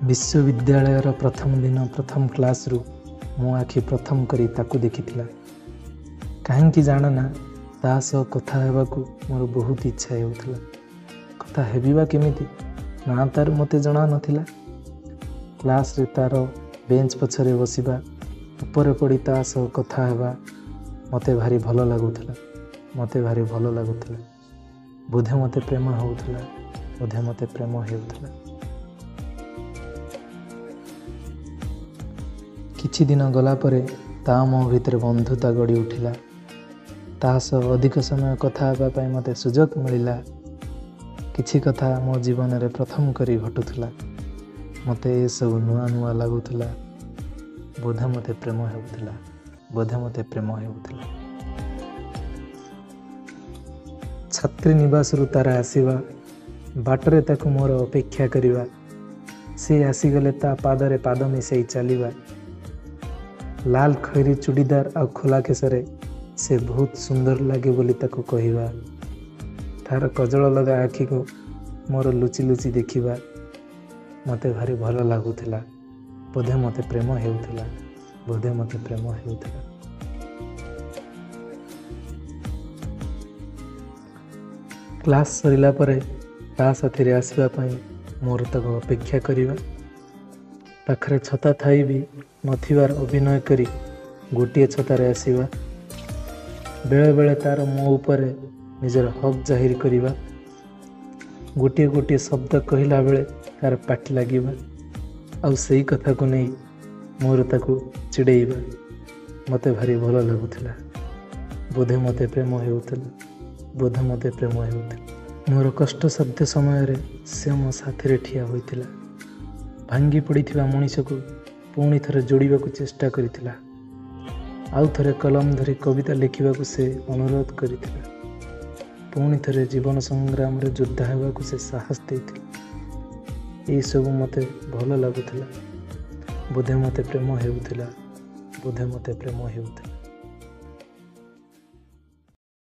ବିଶ୍ୱବିଦ୍ୟାଳୟର ପ୍ରଥମ ଦିନ ପ୍ରଥମ କ୍ଲାସ୍ରୁ ମୋ ଆଖି ପ୍ରଥମ କରି ତାକୁ ଦେଖିଥିଲା। କାହିଁକି ଜାଣନା, ତା ସହ କଥା ହେବାକୁ ମୋର ବହୁତ ଇଚ୍ଛା ହେଉଥିଲା। କଥା ହେବି ବା କେମିତି, ନା ତାର ମୋତେ ଜଣା ନଥିଲା। କ୍ଲାସ୍ରେ ତାର ବେଞ୍ଚ ପଛରେ ବସିବା, ଉପରେ ପଡ଼ି ତା ସହ କଥା ହେବା ମୋତେ ଭାରି ଭଲ ଲାଗୁଥିଲା, ମୋତେ ଭାରି ଭଲ ଲାଗୁଥିଲା। ବୋଧେ ମୋତେ ପ୍ରେମ ହେଉଥିଲା, ବୋଧେ ମୋତେ ପ୍ରେମ ହେଉଥିଲା। କିଛି ଦିନ ଗଲା ପରେ ତା ମୋ ଭିତରେ ବନ୍ଧୁତା ଗଢ଼ି ଉଠିଲା। ତା ସହ ଅଧିକ ସମୟ କଥା ହେବା ପାଇଁ ମୋତେ ସୁଯୋଗ ମିଳିଲା। କିଛି କଥା ମୋ ଜୀବନରେ ପ୍ରଥମ କରି ଘଟୁଥିଲା। ମୋତେ ଏସବୁ ନୂଆ ନୂଆ ଲାଗୁଥିଲା। ବୋଧେ ମୋତେ ପ୍ରେମ ହେଉଥିଲା, ବୋଧେ ମୋତେ ପ୍ରେମ ହେଉଥିଲା। ଛାତ୍ରୀ ନିବାସରୁ ତାର ଆସିବା, ବାଟରେ ତାକୁ ମୋର ଅପେକ୍ଷା କରିବା, ସେ ଆସିଗଲେ ତା ପାଦରେ ପାଦ ମିଶାଇ ଚାଲିବା, ଲାଲ ଖଇରୀ ଚୁଡ଼ିଦାର ଆଉ ଖୋଲା କେଶରେ ସେ ବହୁତ ସୁନ୍ଦର ଲାଗେ ବୋଲି ତାକୁ କହିବା, ତାର କଜଳ ଲଗା ଆଖିକୁ ମୋର ଲୁଚି ଲୁଚି ଦେଖିବା ମୋତେ ଭାରି ଭଲ ଲାଗୁଥିଲା। ବୋଧେ ମୋତେ ପ୍ରେମ ହେଉଥିଲା, ବୋଧେ ମୋତେ ପ୍ରେମ ହେଉଥିଲା। କ୍ଲାସ୍ ସରିଲା ପରେ ତା ସାଥିରେ ଆସିବା ପାଇଁ ମୋର ତାକୁ ଅପେକ୍ଷା କରିବା, ପାଖରେ ଛତା ଥାଇ ବି ନଥିବାର ଅଭିନୟ କରି ଗୋଟିଏ ଛତାରେ ଆସିବା, ବେଳେବେଳେ ତାର ମୋ ଉପରେ ନିଜର ହକ୍ ଜାହିର କରିବା, ଗୋଟିଏ ଗୋଟିଏ ଶବ୍ଦ କହିଲା ବେଳେ ତାର ପାଟି ଲାଗିବା, ଆଉ ସେଇ କଥାକୁ ନେଇ ମୋର ତାକୁ ଚିଡ଼େଇବା ମୋତେ ଭାରି ଭଲ ଲାଗୁଥିଲା। ବୋଧେ ମୋତେ ପ୍ରେମ ହେଉଥିଲା, ବୋଧେ ମୋତେ ପ୍ରେମ ହେଉଥିଲା। ମୋର କଷ୍ଟସାଧ୍ୟ ସମୟରେ ସେ ମୋ ସାଥିରେ ଠିଆ ହୋଇଥିଲା। ଭାଙ୍ଗି ପଡ଼ିଥିବା ମଣିଷକୁ ପୁଣି ଥରେ ଯୋଡ଼ିବାକୁ ଚେଷ୍ଟା କରିଥିଲା। ଆଉ ଥରେ କଲମ ଧରି କବିତା ଲେଖିବାକୁ ସେ ଅନୁରୋଧ କରିଥିଲା। ପୁଣି ଥରେ ଜୀବନ ସଂଗ୍ରାମରେ ଯୋଦ୍ଧା ହେବାକୁ ସେ ସାହସ ଦେଇଥିଲା। ଏଇସବୁ ମୋତେ ଭଲ ଲାଗୁଥିଲା। ବୋଧେ ମୋତେ ପ୍ରେମ ହେଉଥିଲା, ବୋଧେ ମୋତେ ପ୍ରେମ ହେଉଥିଲା।